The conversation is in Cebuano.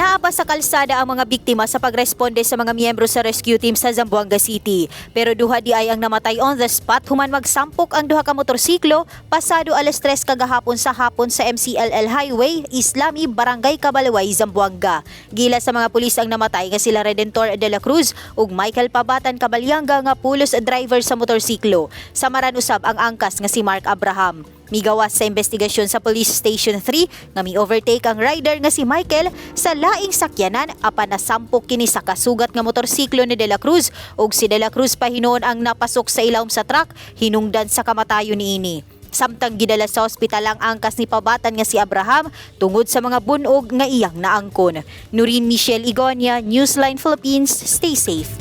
Naa pa sa kalsada ang mga biktima sa pagresponde sa mga miyembro sa rescue team sa Zamboanga City. Pero duha diay ang namatay on the spot human magsampok ang duha ka motorsiklo pasado alas 3 kagahapon sa hapon sa MCLL Highway, Islami, Barangay Cabaluay, Zamboanga. Gila sa mga pulis ang namatay nga sila Redentor de la Cruz ug Michael Pabatan Cabalyanga nga pulos driver sa motorsiklo. Samaran usab ang angkas nga si Mark Abraham. Migawas sa investigasyon sa Police Station 3 nga mi-overtake ang rider nga si Michael sa laing sakyanan apan nasampok kini sa kasugat nga motorsiklo ni De La Cruz ug si De La Cruz pa hinuon ang napasok sa ilawom sa truck hinungdan sa kamatayon niini. Samtang gidala sa ospital ang angkas ni Pabatan nga si Abraham tungod sa mga bunog nga iyang naangkon. Nurin Michelle Igonia, Newsline Philippines, stay safe.